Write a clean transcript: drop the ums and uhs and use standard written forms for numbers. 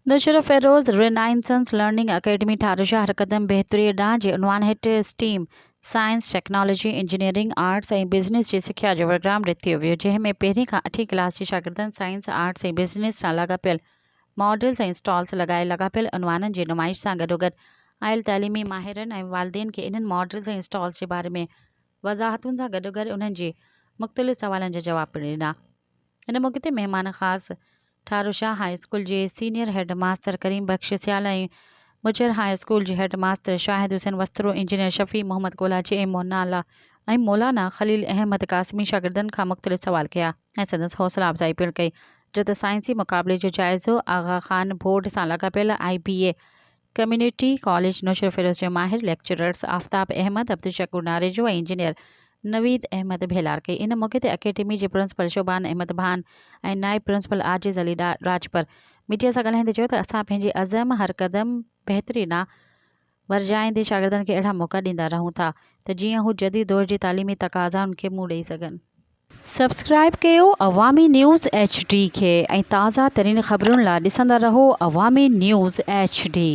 Naushahro Feroze renaissance learning academy Tharushah هر قدم بهتريء ڏانهن جي عنوان هيٺ STEM, science, technology, engineering, arts ۽ business جي سکيا جو پروگرام رٿيو ويو جنهن ۾ پهرين کان اٺين ڪلاس جي شاگردن سائنس، آرٽس ۽ بزنس سان لاڳاپيل ماڊلز ۽ اسٽالز لڳائي لاڳاپيل عنوانن جي نمائش سان گڏوگڏ آيل تعليمي ماهرن ۽ والدين کي انهن ماڊلز ۽ اسٽالز جي باري ۾ وضاحتن سان گڏوگڏ انهن جي مختلف سوالن جا جواب پڻ ڏنا. ان موقعي تي مهمان خاص ٺاروشاه هاء اسڪول جي senior head master Karim Bakhsh Sial ۽ Machhar high school جي head master Shahid Hussain Wastro, engineer Shafi Muhammad Kolachi ۽ ۽ Maulana Khalil Ahmed Qasmi شاگردن کان مختلف سوال ڪيا ۽ سندس حوصلا افزائي پڻ ڪئي جو ته سائنسي مقابلي جو جائزو آغا خان بورڊ سان لاڳاپيل I B A community college Naushahro Feroze جي ماهر ليڪچررز آفتاب احمد، عبدالشڪور ناريجو ۽ انجنيئر نويد احمد ڀيلار ڪئي. ان موقعي تي اڪيڊمي جي پرنسپل شعبان احمد ڀان ۽ نائب پرنسپل عاجز علي راڄپر ميڊيا سان ڳالهائيندي چيو ته اسان پنهنجي عزم هر قدم بهتري ڏانهن ورجائيندي شاگردن کي اهڙا موقعا ڏيندا رهون ٿا ته جيئن هو جديد دور جي تعليمي تقاضائن کي منهن ڏئي سگهن. سبسڪرائيب ڪيو عوامي نيوز ايڇ ڊي کي ۽ تازه ترين خبرن لا ڏسندا رهو عوامي نيوز ايڇ ڊي.